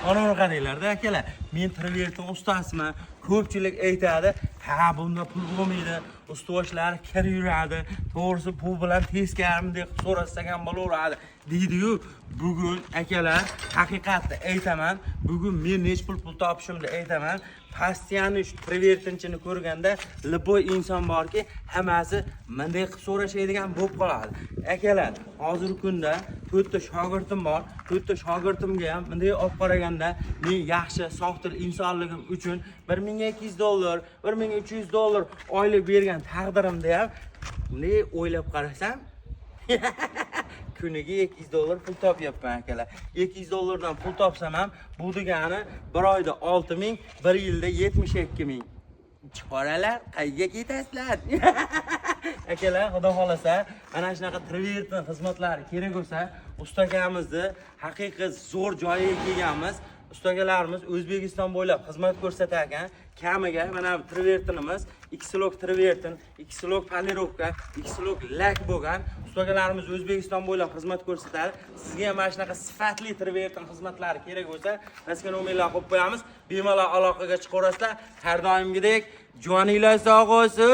Mana buni qaranglarda, akalar, men travertin ustasiman. Ko'pchilik aytadi, ha, bunda pul bo'lmaydi, ustuvoshlari kir yuradi, to'g'risi bu bilan teskari bunday qilib so'rasak ham bo'laveradi deydiyu. Bugun, akalar, haqiqatni aytaman, bugun men nechi pul pul topishimni aytaman. Постоянно shu travertinchini ko'rganda любой inson borki, hammasi bunday qilib so'rashadigan bo'lib qoladi. Akalar, hozirgi kunda to'rtta shogirdim bor. To'rtta shogirdimga ham bunday olib qaraganda, men yaxshi, sofdil insonligim uchun 1200 dollar, 1300 dollar oylik bergan taqdirimda ham bunday o'ylab qarasam, kuniga 200 dollar pul topyapman, akalar. 200 dollardan pul topsam ham, bu degani bir oyda 6000, bir yilda 72 000. Chiqoralar, qayerga ketasizlar, akalar? Xudo xohlasa, mana shunaqa travertin xizmatlari kerak bo'lsa, usta akamizni haqiqiy zo'r joyiga kelganmiz. Ustakalarimiz O'zbekiston bo'ylab xizmat ko'rsatar ekan. Kamiga mana bu travertinimiz ikki слой travertin, ikki слой полировка, ikki слой lak bo'lgan. Ustakalarimiz O'zbekiston bo'ylab xizmat ko'rsatadi. Sizga ham mana shunaqa sifatli travertin xizmatlari kerak bo'lsa, pastga nomerlar qo'yib qo'yamiz, bemalol aloqaga chiqaverasizlar. Har doimgidek, joninglar sog' bo'lsin.